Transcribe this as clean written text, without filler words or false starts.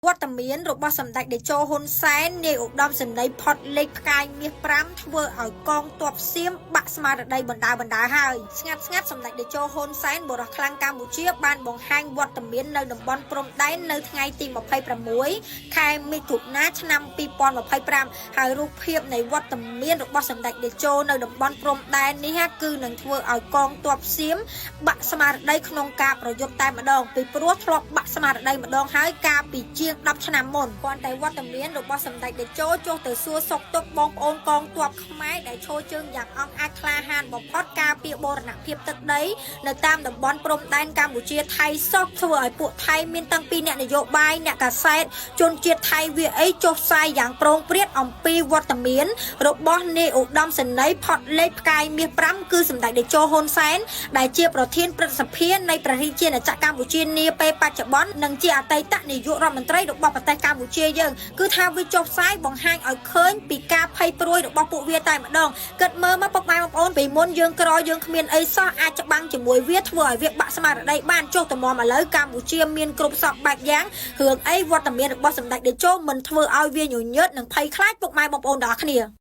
វត្តមានរបស់សម្ដេចតេជោហ៊ុនសែននាយឧត្តមសេនីយ៍ផុតលេខផ្កាយមាស5ធ្វើឲ្យកងទ័ពសៀមបាក់ស្មារតីបណ្ដើបណ្ដើហើយស្ងាត់ស្ងាត់សម្ដេចតេជោហ៊ុនសែនបុរសខ្លាំងកម្ពុជាបានបង្ហាញវត្តមាននៅតំបន់ព្រំដែននៅថ្ងៃទី26ខែមិថុនាឆ្នាំ2025ហើយរូបភាពនៃវត្តមានរបស់សម្ដេចតេជោនៅតំបន់ព្រំដែននេះគឺនឹងធ្វើឲ្យកងទ័ពសៀមបាក់ស្មារតីក្នុងការប្រយុទ្ធតែម្ដងពីព្រោះធ្លាប់បាក់ស្មារតីម្ដងហើយកាលពីជាង10ឆ្នាំមុនគ្រាន់តែវត្តមានរបស់សម្ដេចតេជោចុះទៅសួរសុខទុក្ខបងប្អូនកងទ័ពខ្មែរដែលឈរជើងយ៉ាងអង់អាចក្លាហានបំផុតការពារបូរណភាពទឹកដីនៅតាមតំបន់ព្រំដែនកម្ពុជាថៃសោះធ្វើឲ្យពួកថៃមានតាំងពីអ្នកនយោបាយអ្នកកាសែតជនជាតិថៃវាអីចុះផ្សាយយ៉ាងប្រងព្រាតអំពីវត្តមានរបស់នាយឧត្តមសេនីយ៍ផុតលេខផ្កាយមាស5គឺសម្ដេចតេជោហ៊ុនសែនដែលជាប្រធានព្រឹទ្ធសភានៃព្រះរាជាណាចក្រកម្ពុជានាពេលបច្ចុប្បន្ននិងជាអតីតនាយករដ្ឋមន្ត្រីរបស់ប្រទេសកម្ពុជាយើងគឺថាវាចុះផ្សាយបង្ហាញឲ្យឃើញពីការភ័យព្រួយរបស់ពួកវាតែម្ដងគិតមើលមកពុកម៉ែបងប្អូនពីមុនយើងក្រយើងគ្មានអីសោះអាចច្បាំងជាមួយវាធ្វើឲ្យវាបាក់ស្មារតីបានចុះតម្រាំឥឡូវកម្ពុជាមានគ្រប់សពបែបយ៉ាងរឿងអីវត្តមានរបស់សម្ដេចតេជោមិនធ្វើឲ្យវាញញើតនិងភ័យខ្លាចពុកម៉ែបងប្អូនទាំងអស់គ្នា។